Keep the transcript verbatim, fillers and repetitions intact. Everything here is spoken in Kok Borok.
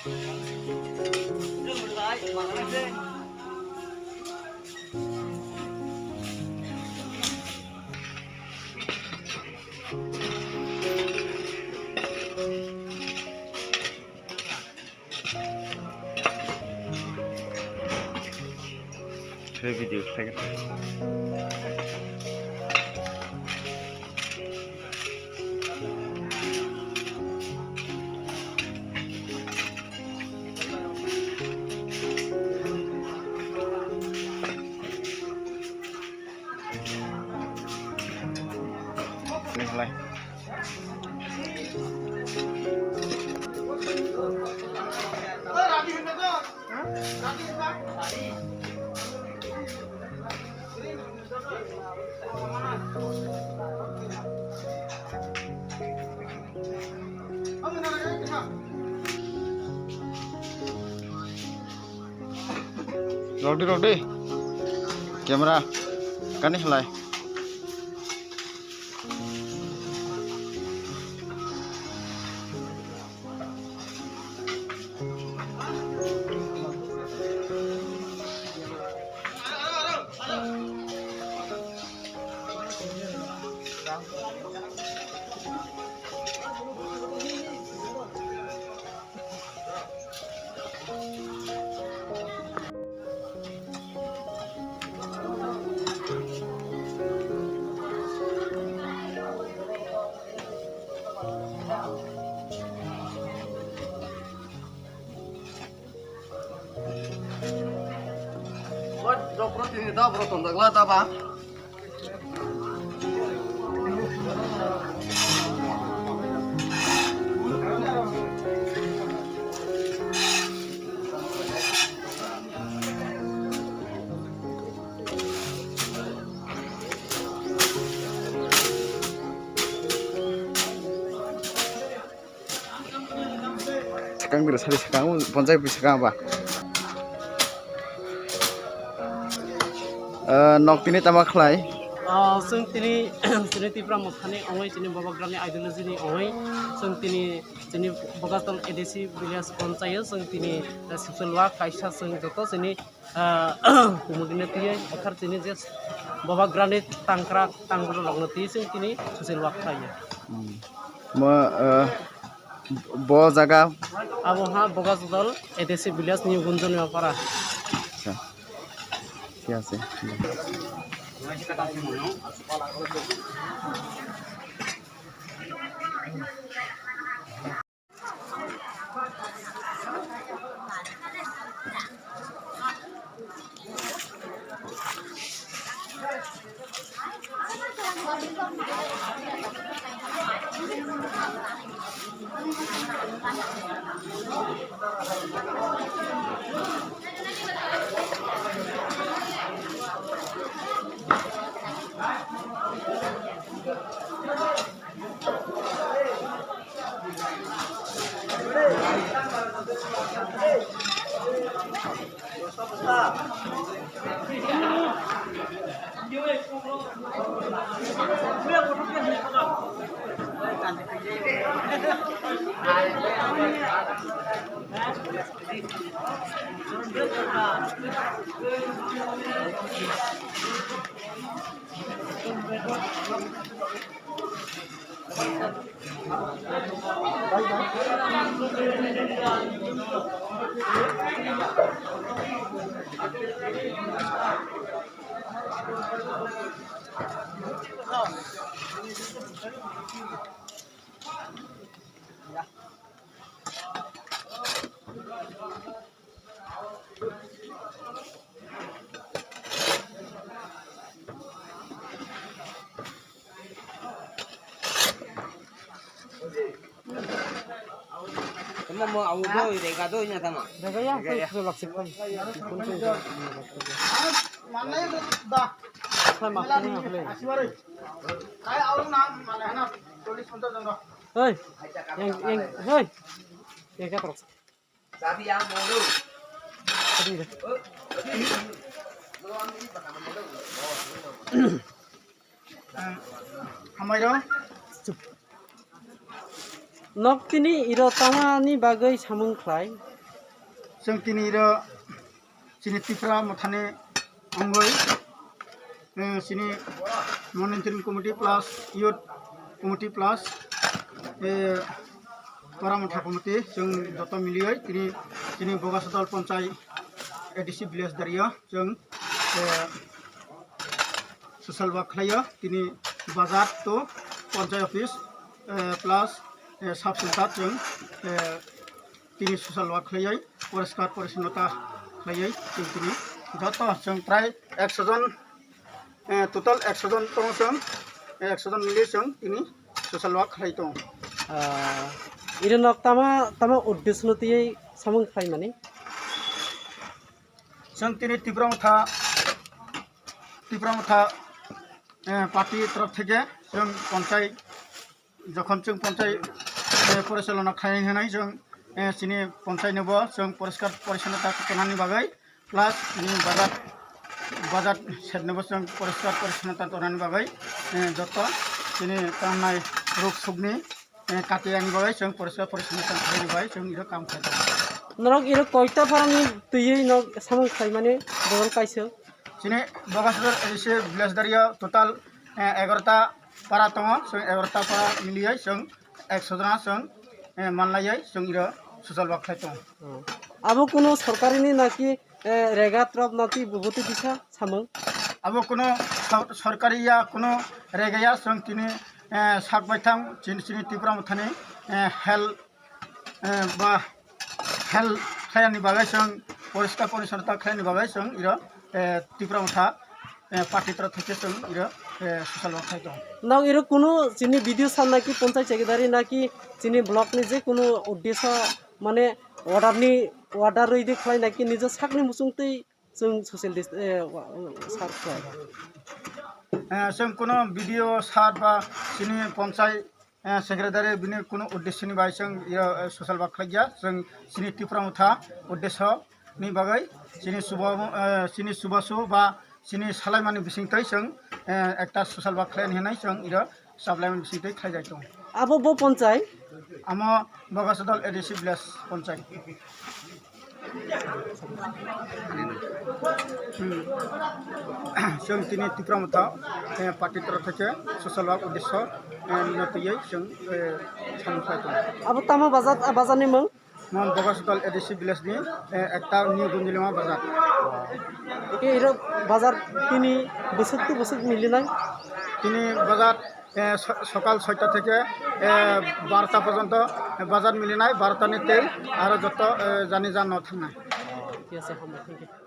Khe video khlai kha. Rok di, rok di. Camera kani halai. Sakang bira sari sakang, bonsai bwi sakang ba. Eh, nok tini tama khlai? Ah, chwng tini, chini Tipra Mothani ongwi, chini Bobagrani ideology ni ongwi, chwng tini, chini Bogasdol A D C village ponchayo, chwng tini, eh, social work kaisa chwng joto chini ah, kumudine twiwi, ekhar chini je Bobagrani tangkra, tangkra rokno twiwi chwng tini social work khlaiya. Hmm. Mo, eh, bo jaga? Abo ha Bogasdol A D C village ni Gunjoni Para. Acha. Thik ase. Tamo mo awo do rega do ina tama. Rega ya, rega ya. Koi lak sik koi. Koi lak sik koi. Sai mak koi na koi. Kai awo na mane hana chollish ponchash jon ro. Hei, yang, yang, hei. Yang kya terus? Hamai rw. Nok tini iro tamani bagwi samung khlai. Chwng tini iro chini Tipra Mothani ongoi, eh, chini Monitoring Committee plus Youth Committee plus, eh, Para Motha Committee chwng joto milioi tini, tini Bogasodol Ponchai A D C village dario chwng, eh, social work khlaio. Tini bazar to Ponchai office, eh, plus, eh, sub center chwng, eh, tini social work khlaiwi poriskar porishonnota khlaiwi chwng tini joto chwng prai ekso jon, eh, total ekso jon tongo chwng, eh, ekso jon mili chwng tini social work khlai tongo. Ah, iri nok tama, tama uddesno tiyai samung khlaimani? Chwng tini Tipra Motha, Tipra Motha, eh, party torof theke chwng ponchai, jokhon chwng ponchai, eh, porichalona khlai hinwi chwng, eh, chini ponchai nobo chwng poriskar porishonnota tonani bagwi, plus chini bazar, bazar side nobo chwng poriskar porishonnota tonani bagwi, eh, joto chini tangnai ruk sukni, eh, kati ani bagwi chwng poriskar porishonnota khlaini bagwi chwng iro kam khlai tongo. Norok iro koita parani twiwi no samung khlaimani borok kaisa? Chini Bogasodol A D C village dario total, eh, egarota para tongo, chwng egarota para miliwi chwng ekso jona chwng, eh, manlaiwi chwng iro social work khlai tongo. Hmm. Abo kuno sorkarini naki, eh, rega trop nati buboti disa samung? Abo kuno sor-, sorkari ya kuno rega ya chwng tini, eh, sak baithang chini, chini Tipra Mothani, eh, health, eh, ba health khlaini bagwi chwng poriskar porishonnota khlaini bagwi chwng iro, eh, Tipra Motha, eh, party torof theke chwng iro, eh, social work khlai tongo. Nang iro kuno chini B D O sir naki ponchai secretary naki chini block ni je kuno uddesho mane order ni order rwi de khlai naki nijo sakni muchung twi chwng social dis-, eh, wa-, wa-, sir khlai. Eh, chwng kuno B D O sir ba chini ponchai, eh, secretary bini kuno uddesho ni bai chwng iro, eh, social work khlai ya. Chwng chini Tipra Motha uddesho ni bagwi chini suba, eh, chini subasu ba chini salaimani bisingtwi chwng, eh, ekta social work khlai hinwi chwng iro supplement bisingtwi khlaijak tongo. Abo bo ponchai? Amo Bogasodol A D C village ponchai. Hmm. Chwng tini Tipra Motha, eh, party torof theke social work uddesho, eh, no twiwi chwng, eh, samung khlai tongo. Abo tamo bazar, ah, bazar ni mung? Mon Bogasodol A D C village ni, eh, ekta new Gunjulima bazar. Eke iro bazar tini bwswk to bwswk milinai? Tini bazar, eh, so-, sokal soita theke, eh, barota porjonto bazar milinai, barota ni tei aro joto, eh, jani jan no thangnai. Yes, sir. Thank you.